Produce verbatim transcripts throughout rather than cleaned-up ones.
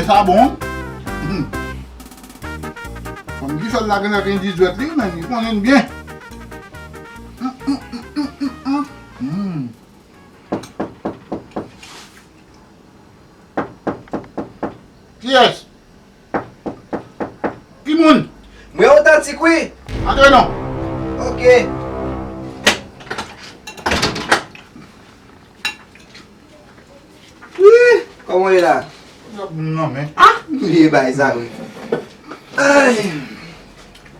Sa bon. Hmm. Fanm ki fè l la gen lè gen dizwèt li menm, li konnen l byen. Hmm, hmm, hmm, hmm, hmm, hmm. Hmm. Kiyès? Ki moun? Mwen otantik, wi. Antre non. Ok. Wi, kòman w ye la? Sa moun nan men. Ah, m bliye bay sa, wi. Ay.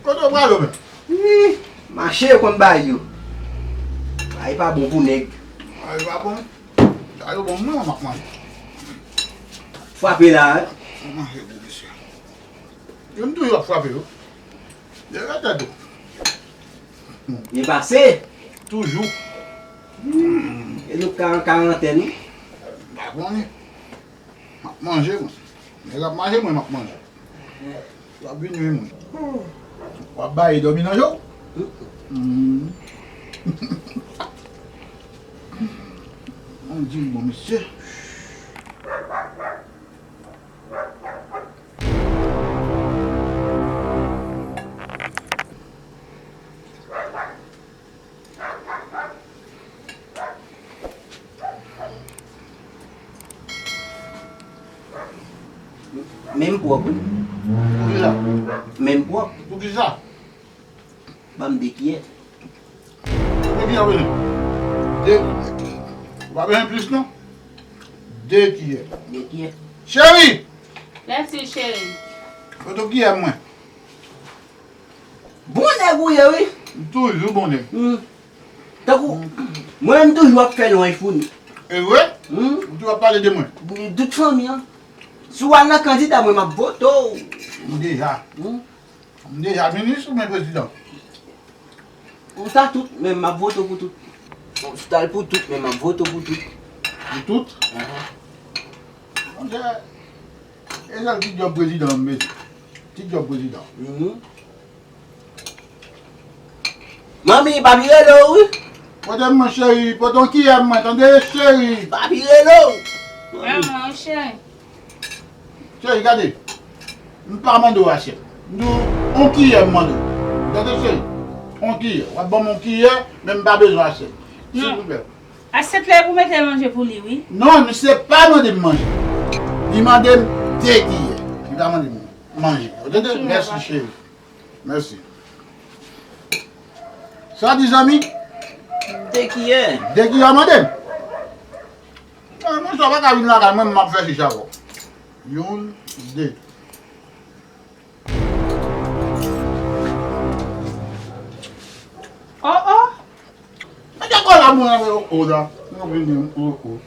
Kote w prale, men? Wi, mache yo konn bay yo. Bay pa bon pou nèg. Bay pa bon. Sa yo bon, mwen, m ap manje. Frape la, wi. Manje gwo mesye. Yo m toujou ap frape yo. Leve tèt ou. Byen pase. Toujou. Hmm. E nou ka an karantèn, wi. M pa konnen. M ap manje, mwen. Nèg ap manje, mwen, m ap manje. W ap vini, wi, mwen. W ap bay dòmi nan je w? Hmm. Ann di m bon, mesye. Men m pwòp, wi. Poukisa? Men m pwòp. Poukisa? Ban m de kiyè. Konbyen kiyè w bezwen? De. Ou pa bezwen plis non. De kiyè. De kiyè. Cheri! Mèsi, cheri. Foto kiyè mwen. Bon nèg ou ye, wi. M toujou bon nèg. Hmm. Tankou, mwen menm toujou ap fè lwanj pou nou. E vre? Hmm. Ou toujou ap pale de mwen. Tout fanmi an. Si w al nan kandida, mwen m ap vote w. M deja. Hmm. M deja minis oubyen prezidan? Ou ta tout, men m ap vote w pou tout. Ou ta l pou tout, men m ap vote w pou tout. Pou tout? Ahan. Monchè, e sèl ti djòb prezidan m bezwen. Ti djòb prezidan. Mhm. Manmi, papi rele w, wi. Pote mwen, cheri, pote yon kiyè mwen, tande, cheri. Papi rele w. Manman, cheri. Cheri, gade. M pa mande w asyèt. M di w, yon kiyè m mande w. Tande, cheri. Yon kiyè. W ap ban m yon kiyè, men m pa bezwen asyèt. Non. Silvouplè. Asyèt la e pou mete manje pou li, wi. Non, misye pa mande m manje. Li mande m de kiyè. Li pa mande m manje. Tande? Ok, papa. Mèsi, cheri. Mèsi. Sa di, zanmi? De kiyè. De kiyè mande m. Ah, monchè, w pa ka vin lakay mwen, m ap fè chicha avè w. Youn, de. Oh, oh. Mete kò la, mwen, oh, oh, la. Mwen vin di, oh, oh.